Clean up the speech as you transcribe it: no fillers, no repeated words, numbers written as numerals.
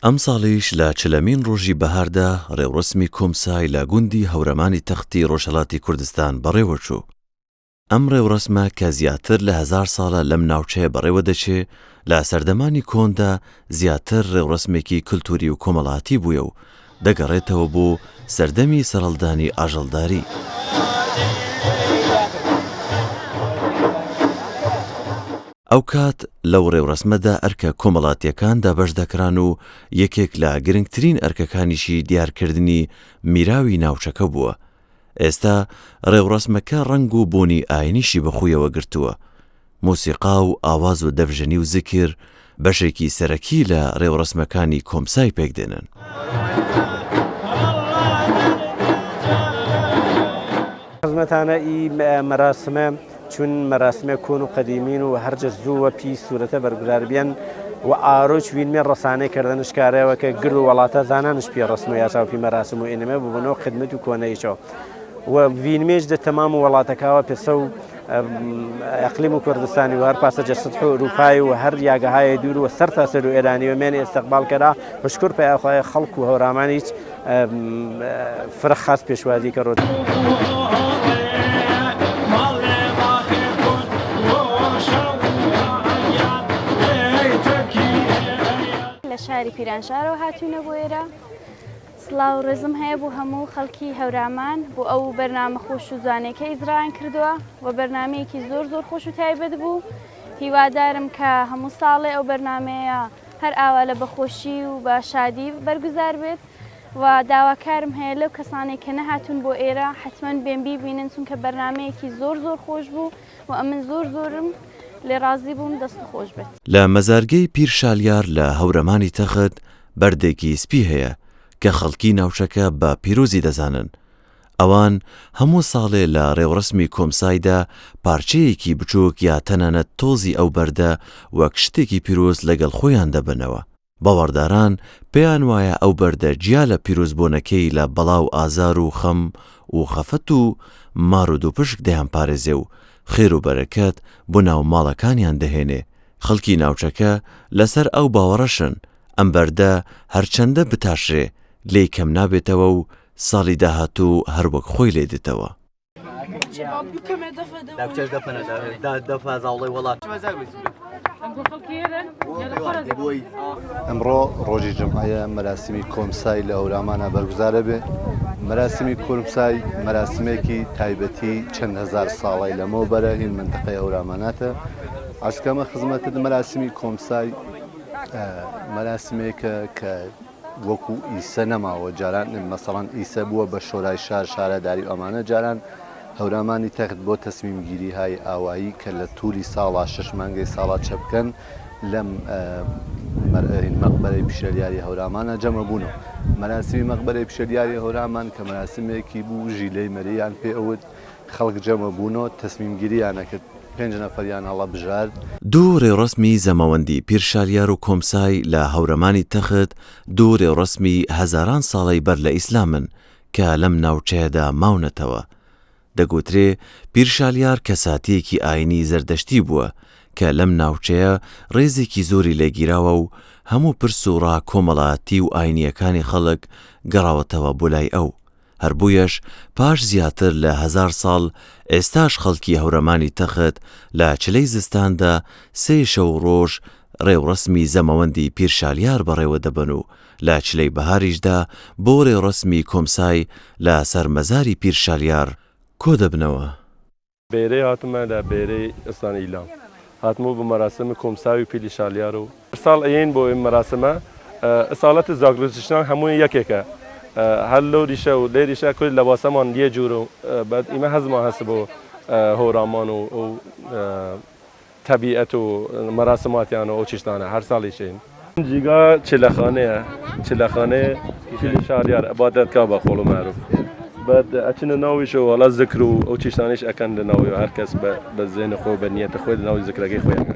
ئەمساڵیش لە چلەمین ڕۆژی بەهاردا ڕێوڕەسمی کۆمسای لە گوندی هەورەمانی تەختی ڕۆژهەڵاتی کوردستان بەڕێوەچوو. ئەم ڕێوڕەسمە کە زیاتر لە هەزار ساڵە لەم ناوچەیە بەڕێوە دەچێ، لە سەردەمانی کۆندا زیاتر ڕێوڕەسمێکی کلتوری و کۆمەڵاتی بوویە و دەگەڕێتەوە بۆ سەردەمی سەرهەڵدانی ئاژەڵداری. ئەوکات لەو ڕێوڕەسمەدا ئەرکە کۆمەڵاتییەکان دابەش دەکران و یەکێک لە گرنگترین ئەرکەکانیشی دیارکردنی میراوی ناوچەکە بووە. ئێستا ڕێوڕەسمەکە ڕەنگ و بۆنی ئاینیشی بەخۆیەوە گرتووە. مۆسیقا و ئاواز و دەفژەنی و زیکر بەشێکی سەرەکی لە ڕێوڕەسمەکانی کۆمسای پێکدێنن. خزمەتانە ئی مەراسمە چون مەراسمێ کۆن و قەدیمین و هەرجە زوو وە پی سورەتە بەرگوزار بیەن و ئارۆ چوینمێ ڕەسانەی کردنش کارەوە کە گر و وەڵاتە زانانش پێ ڕەسم و یاسا و پی مەراسم و ئینمێ ببنەوە خدمەت و کۆنەیچەوە و ڤینمێش دە تەمام و وەڵاتەکاوە پێسە و ئەقلیم و کوردستانی و هەر پاسە جە سطح و ئوروپای و هەر یاگەهای دوور و سەر تا سەر و ئێرانی و مێن ئێستقبال کەرا و شکر پیا خوای خەڵک و هەورامانیچ فرە خاس پێشوازی کەرۆ. لە شاری پیرانشارەوە هاتوینە بۆ ئێرە. سڵاو و ڕێزم هەیە بۆ هەموو خەڵکی هەورامان بۆ ئەو بەرنامە خۆش و جوانەی کە ئیجرایان کردووە و بەرنامەیەکی زۆر زۆر خۆش و تایبەت بوو هیوادارم کە هەموو ساڵێ ئەو بەرنامەیە هەر ئاوا لە بەخۆشی و بە شادی بەرگوزار بێت و داواکارم هەیە لەو کەسانەی کە نەهاتوون بۆ ئێرە حتمما بێن بیبینن چونکە بەرنمەیەکی زۆر زۆر خۆش بوو و ئەمن زۆر زۆرم لێ ڕازی بووم دەست خۆش بێت. لە مەزارگەی پیر شالیار لە هەورەمانی تەخت بەردێکی سپی هەیە کە خەڵکی ناوچەکە بە پیرۆزی دەزانن. ئەوان هەموو ساڵێ لە ڕێوڕەسمی کۆمسایدا پارچەیەکی بچووک یا تەنانەت تۆزی ئەو بەردە وەک شتێکی پیرۆز لەگەڵ خۆیان دەبەنەوە. باوەڕداران پێیان وایە ئەو بەردە جیا لە پیرۆزبوونەکەی لە بەڵا و ئازار و خەم و خەفەت و مار و دووپشک دەیانپارێزێ و خێر و بەرەکەت بۆ ناو ماڵەکانیان دەهێنێ. خەڵکی ناوچەکە لەسەر ئەو باوەڕەشن ئەم بەردە هەرچەندە بتاشرێ لێی کەم نابێتەوە و ساڵی داهاتوو هەر وەک خۆی لێ دێتەوە. ئەمڕۆ ڕۆژی جمعەیە مەراسیمی کۆمسای لە هەورامانە بەرگوزارە بێ مەراسیمی کۆمسای مەراسمێکی تایبەتی چەند هەزار ساڵی لەمەوبەرە هین منتەقەی هەوراماناتە عەسکەمە خزمەتت مەراسیمی کۆمسای مەراسمێکە کە وەکو ئیسە نەماوە جاران مەسەڵەن ئیسە بووە بە شۆرای شار شارەداری و ئەمانە جاران هەورامانی تەخت بۆ تەسمیم گیری های ئاوایی کە لە تولی ساڵا شەش مانگەی ساڵا چە بکەن لەم مەقبەرەی پیشەلیاری هەورامانە جەمە بوونەوە مەراسیمی مەقبەرەی پیشەلیاری هەورامان کە مەراسیمێکی بوو ژیلەی مەریان پێ ئەوت خەڵک جەمە بوونەوە تەسمیم گیریان ئەکرد پێنج نەفەریان هەڵەبژارد. دوو رێوڕەسمی زەماوەندی پیرشالیار و کۆمسای لە هەورەمانی تەخت دوو رێوڕەسمی هەزاران ساڵەی بەر لە ئیسلامن کە لەم ناوچەیەدا ماونەتەوە. دەگوترێ پیرشالیار کەساتییەکی ئایینی زەردەشتی بووە کە لەم ناوچەیە رێزێکی زۆری لێگیراوە و هەموو پرس و ڕا کۆمەڵاتی و ئایینییەکانی خەڵک گەڕاوەتەوە بۆ لای ئەو. هەر بویەش پاش زیاتر لە هەزار ساڵ ئێستاش خەڵکی هەورەمانی تەخت لە چلەی زستاندا سێ شەو و ڕۆژ ڕێوڕەسمی زەمەوەندی پیر شالیار بەڕێوە دەبەن و لە چلەی بەهاریشدا بۆ ڕێوڕەسمی کۆمسای لە سەر مەزاری پیر شالیار کۆ دەبنەوە. بێرەی هاتمە لە بێرەی ئوستان ئیلام هاتمەوە بۆ مەراسم کۆمساوی پیلی شالیار و ساڵ ئەیەین بۆ ئێم مەراسمە ئساڵەت زاگرۆسیشنان هەمووی یەکێکە هەر لەوریشە و لێریشە کورد لەباسەمان یە جوورە و بەد ئیمە هەزمان هەس بۆ هۆرامان و تەبیئەت و مەراسماتیان و ئەو چیشتانە هەر ساڵیش ئەین. جیگا چلەخانەیە چلەخانەیە چلی شاریار عبادەت کا بە قۆڵ و مەعروف بەد ئەچنە ناویش و وەڵا زکر و ئەو چیشتانەیش ئەکەن لە ناوی و هەر کەس بە زێنە خۆ بە نیەتە خۆی لە ناوی زکرەکەی خۆی ئەکا.